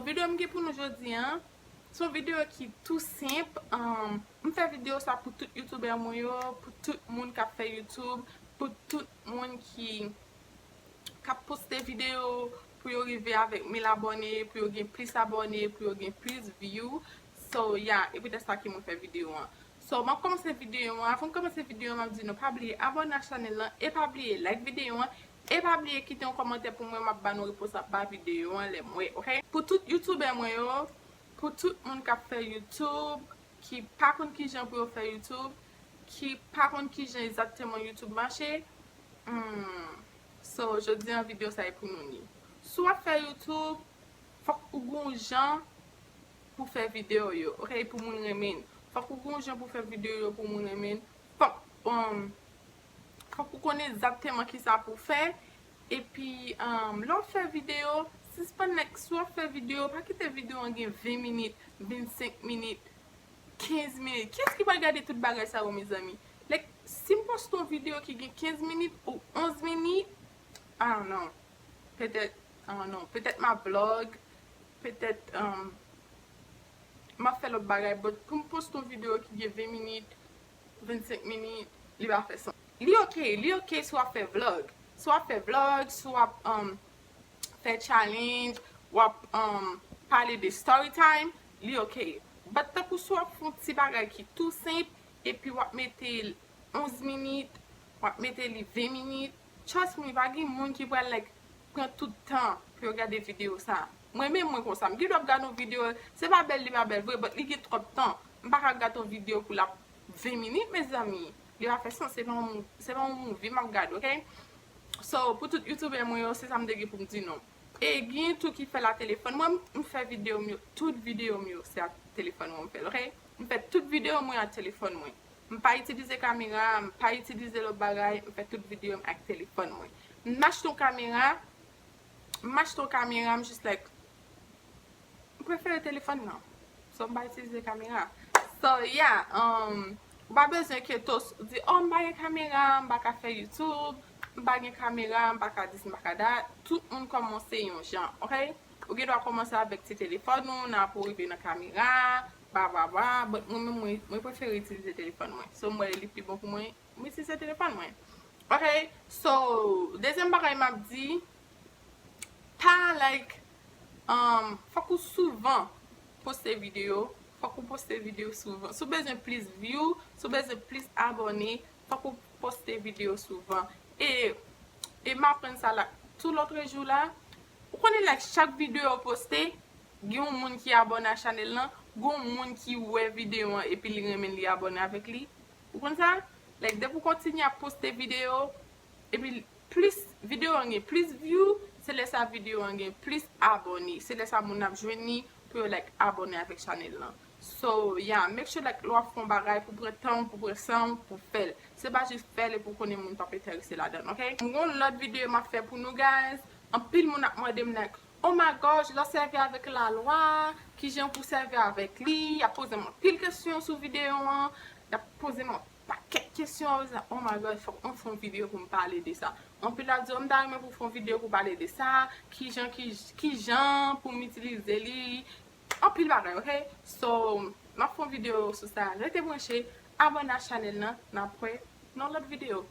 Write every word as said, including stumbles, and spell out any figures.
Videyo m gen pou nou jodi a, se yon videyo ki tou senp. Um, m fè videyo sa pou tout youtubè mwen yo, pou tout moun k ap fè YouTube, pou tout moun ki k ap poste videyo pou yo rive avèk mil abòne, pou yo gen plis abòne, pou yo gen plis view. So, yeah, e poutèt sa ke mwen fè videyo an. So, m ap kòmanse videyo an. Avan m kòmanse videyo an, m ap di nou pa bliye abòne ak chanèl lan e pa bliye like videyo an e pa bliye kite yon kòmantè pou mwen, m ap ba nou repons anba videyo an lè m wè, ok? Pou tout youtubè mwen yo, pou tout moun k ap fè YouTube, ki pa konn kijan pou yo fè YouTube, ki pa konn kijan egzakteman YouTube mache, hmm, so, jodi an videyo sa e pou nou ni. Si w ap fè YouTube, fòk ou gon jan pou fè videyo yo, ok? Pou moun renmen. Fòk ou gon jan pou fè videyo yo pou moun renmen. Fòk, um, fòk ou konn egzakteman kisa pou fè. Epi, um, lè w fè videyo, sispann, like, si w ap fè videyo, pa kite videyo an gen ven minit, vennsenk minit, kenz minit. Kiyès ki pral gade tout bagay sa yo, mezanmi? Like, si m poste yon videyo ki gen kenz minit ou onz minit, I don't know. Petèt, I don't know. Petèt m ap vlog, petèt, um, m ap fè lòt bagay, but pou m poste yon videyo ki gen ven minit, vennsenk minit, li pa fè sans. Li ok, li ok si w ap fè vlog. Si w ap fè vlog, si w ap, um, fè challenge, w ap, um, pale de story time, li ok. But tankou si w ap fè yon ti bagay ki tou senp, epi w ap mete l onz minit, w ap mete li ven minit, trust me, pa gen moun ki pral, like, pran tout tan pou yo gade videyo sa. Mwen menm, mwen konsa. M gen dwa ap gade yon videyo, se pa bèl, li pa bèl vre, but li gen twòp tan. M pa ka gade yon videyo pou l ap ven minit, mezanmi. Li pa fè sans, se pa yon mou-, se pa yon movie m ap gade, ok? So, pou tout youtubè mwen yo, se sa m te gen pou m di nou. E gen tou ki fè l a telefòn mwen, m fè videyo m yo, tout videyo m yo, se ak telefòn mwen m fè l, ok? M fè tout videyo mwen ak telefòn mwen. M pa itilize kamera, m pa itilize lòt bagay, m fè tout videyo m ak telefòn mwen. M achte yon kamera, m achte yon kamera, m jis, like, m prefere telefòn nan. So, m pa itilize kamera. So, yeah, um, ou pa bezwen ke to di, oh, m pa gen kamera, m pa ka fè YouTube, m pa gen kamera, m pa ka dis, m pa ka dat. Tout moun kòmanse yon jan, ok? Ou gen dwa kòmanse avèk ti telefòn ou, nan pou rive nan kamera, bla bla bla. But mwen menm, mwen, mwen prefere itilize telefòn mwen. So, m wè li pi bon pou mwen, mwen itilize telefòn mwen. Ok? So, dezyèm bagay m ap di, pa, like, um, fòk ou souvan poste videyo. Fòk ou poste videyo souvan. Si w bezwen plis view, si w bezwen plis abòne, fòk ou poste videyo souvan. E, e m aprann sa la tou lòtrejou la. Ou konnen, like, chak videyo w poste, gen yon moun ki abòne a chanèl lan, gen yon moun ki wè videyo an epi li renmen l, li abòne avèk li. Ou konn sa? Like, depi w kontinye ap poste videyo, epi plis videyo an gen plis view, se lè sa videyo an gen plis abòne. Se lè sa moun ap jwenn li pou yo, like, abòne avèk chanèl lan. So, yeah, make sure, like, lè w ap fè yon bagay, pou pran tan w, pou pran san w, pou fè l. Se pa jis fè l epi w konnen moun p ap enterese ladan l, ok? M gen yon lòt videyo m ap fè pou nou, guys. Anpil moun ap mande m, like, oh my gosh, lè w sèvi avèk lalwa, kijan pou sèvi avèk li? Y ap poze m anpil kesyon sou videyo an. Y ap poze m yon pakèt kesyon. Oh my gosh, fòk mwen fè yon videyo pou m pale de sa. Anpil ap di, oh, m ta renmen pou fè yon videyo pou pale de sa, kijan, ki, kijan pou m itilize li, anpil bagay, ok? So, m ap fè yon videyo sou sa. Rete branche, abòne a chanèl lan, n ap wè nan lòt videyo.